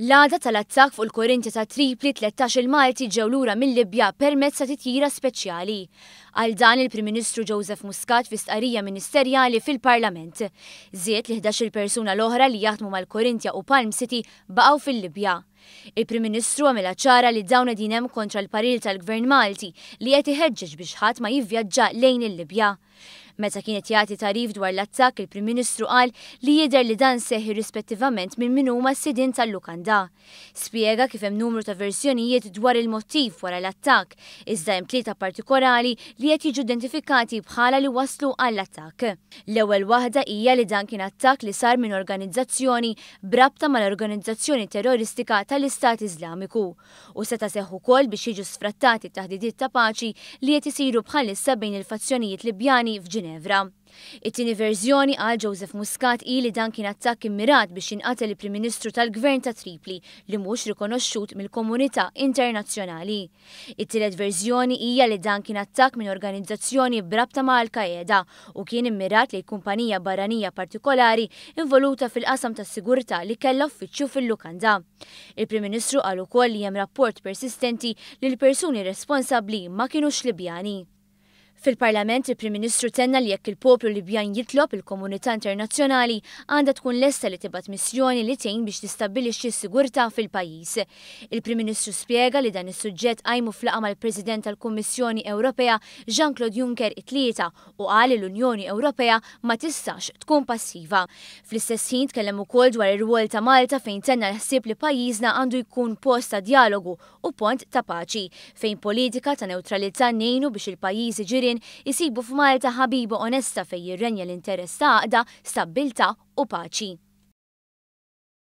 L-għada tal-attakk fuq il-Corinthia ta' Tripli, 13-il Malti ġew lura mil-Libja permezz ta' titjira speċjali. Qal dan il-Prim Ministru Joseph Muscat fi stqarrija ministerjali fil-Parlament. Żied li 11-il persuna l-oħra li jaħdmu mal-Corinthia u Palm City baqgħu fil-Libja. Il-Prim Ministru għamilha ċara li dawn qegħdin hemm kontra l-parir tal-Gvern Malti li qed iħeġġeġ biex ħadd ma jivvjaġġa lejn il-Libja. Meta kien qed jagħti tagħrif dwar l-attakk il-Prim Ministru qal li jidher li dan seħħ irrispettivament minn min huma s-sidien tal-lukanda. Spjega kif hemm numru ta' versjonijiet dwar il-mottiv wara l-attakk, iżda hemm tlieta partikolari li qed jiġu identifikati bħala li wasslu għall-attakk. L-ewwel waħda hija li dan kien attakk li sar minn organizzazzjoni b'rabta mal-organizzazzjoni terroristika tal-Istat Iżlamiku. U seta' seħħ ukoll biex jiġu sfrattati t-taħdidiet ta' paċi li qed isiru bħalissa bejn il-fazzjonijiet Libjani f'Ġinevra. It-tieni verżjoni, qal Joseph Muscat, hi li dan kien attakk immirat biex jinqatel il-Prim Ministru tal-Gvern ta' Tripli li mhux rikonoxxut mill-komunità internazzjonali. It-tielet verżjoni hija li dan kien attakk minn organizzazzjoni b'rabta ma' Al-Qaeda u kien immirat lejn kumpanija barranija partikolari involuta fil-qasam tas-sigurtà li kellha uffiċċju fil-lukanda. Il-Prim Ministru qal ukoll li hemm rapport persistenti li l-persuni responsabbli ma kinux Libjani. Fil-Parlament, il-Prim Ministru tenna li jekk il-poplu Libjan jitlob, il-komunità internazzjonali għandha tkun lesta li tibgħat missjoni li tgħin biex tistabbilixxi s-sigurtà fil-pajjiż. Il-Prim Ministru spjega li dan is-suġġett qajmu f'laqgħa mal-President tal-Kummissjoni Ewropea Jean-Claude Juncker it-Tlieta u qal li l-Unjoni Ewropea ma tistax tkun passiva. Fl-istess ħin tkellem ukoll dwar ir-rwol ta' Malta fejn tenna l-ħsieb li pajjiżna għandu jkun post ta' djalogu u pont ta' paċi, fejn politika ta' newtralità ngħinu biex il-pajjiżi ġirien isibu f'Malta ħabiba onesta fejn jirrenja l-interess ta' għaqda, stabbiltà u paċi.